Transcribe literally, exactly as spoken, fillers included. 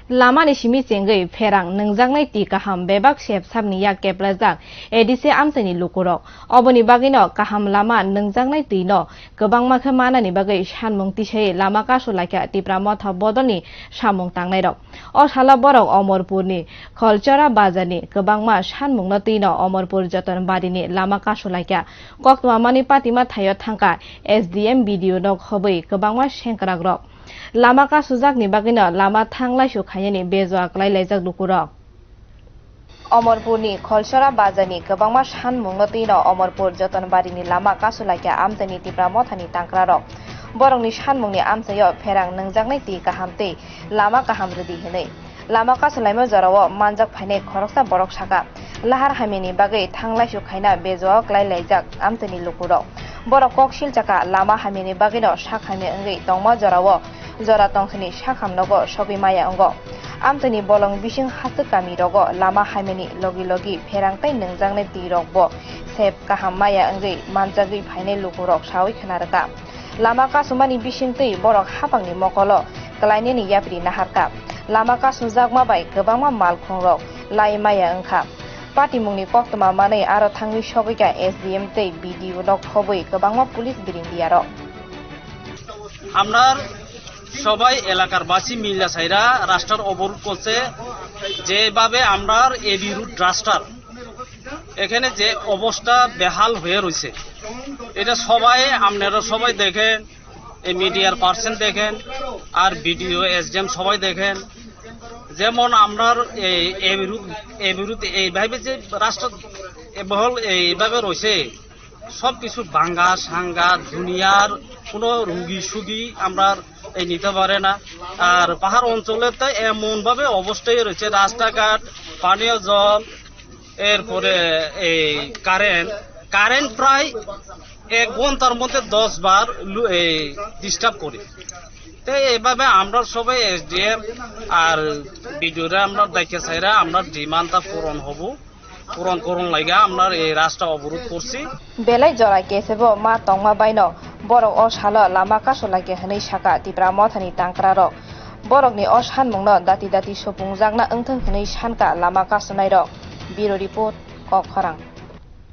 Lamani simi chengwi pherang nwngjaknai twi kaham bebak sep sapni yak keplajak A D C amchaini lukurok. Oboni bagwino kaham lama nwngjaknai twino kwbangma khe manani bagwi sanmung tisai lama kasu laikha Tipra Motha bodolni samung tangnairok. O salo borok Omorpurni Kholchora bazarni kwbangma sanmungno twino Omorpur Jotonbarini lama kasu laikha. Koktwmamani patima thaio thangkha S D M, B D O nok hobwi kwbangma sengkrakrok. Lama kasujakni bagwino lama thanglaisu khainani bejoa kwlai laijak lukurok. Omorpurni Kholsora bazarni kwbangma sanmungno twino Omorpur Jotonbarini lama kasulaikha amchaini Tipra Mothani tangkrarok. Borokni sanmungni amchaio pherang nwngjaknai twi kaham tei lama kaham rwdi hwnwi. Lama kasulaima jorao manjak phainai khoroksa borok sakha, lahar hamyani bagwi thanglaisu khaina bejoa kwlai laijak amchaini lukurok. Borok kok silchakha, lama hamyani bagwino sak hamya wngwi tongma jorao jora tongthani sakham nogo sogwi maya wngo. Amtwini bolong bising haswk kami rogo lama hamyani logi logi pherang tei nwngjaknai twi rokbo sep kaham maya wngwi manjagwi phainai lukurok sawi khna rwkha. Lama kasumani bisingtwi borok hapangni mokolo kwlainani yapri naharkha. Lama kasujakma bai kwbangma malkhungrok lai maya wngkha. Patimungni koktwma manwi aro thangwi sogwikha S D M tei B D O nok hobwi kwbangma police birindiyarok. আমরা সবাই এলাকার বাসী মিল্লা সাইরা রাস্তার অবরোধ করছে, যেভাবে আমরা AB road রাস্তার এখানে যে অবস্থা বেহাল হয়ে রয়েছে, এটা সবাই, আপনারা সবাই দেখেন, এই মিডিয়ার পার্সন দেখেন, আর বিডিও এসডিএম সবাই দেখেন। যেমন আমরা এই এবি রোড, এবি রোড এইভাবে যে রাস্তা এ বহল এইভাবে রয়েছে, সবকিছু ভাঙ্গা সাঙ্গা, দুনিয়ার কোনো রুগী সুগী আমরা এই নিতে পারে না। আর পাহাড় অঞ্চলে তো এমন ভাবে অবস্থায় রয়েছে, রাস্তাঘাট, পানীয় জল, এরপরে এই কারেন্ট, কারেন্ট প্রায় এক ঘন্টার মধ্যে দশ বার লু-, এই ডিস্টার্ব করে। তো এইভাবে আমরা সবাই এসডিএম আর বিডিওরে আমরা ডাকিয়া চাইরা আমরা ডিমান্ডটা পূরণ হব। পূরণ করুন লাগা আমরা এই রাস্তা অবরোধ করছি। Belai jora kesebo ma tongma baino borok o salo lama kasu laikha hwnwi sakha Tipra Mothani tangkrarok. Borokni o sanmungno dati dati supungjakna wngthwng hwnwi sankha lama kasunairok. Bureau Report, Kok Khorang.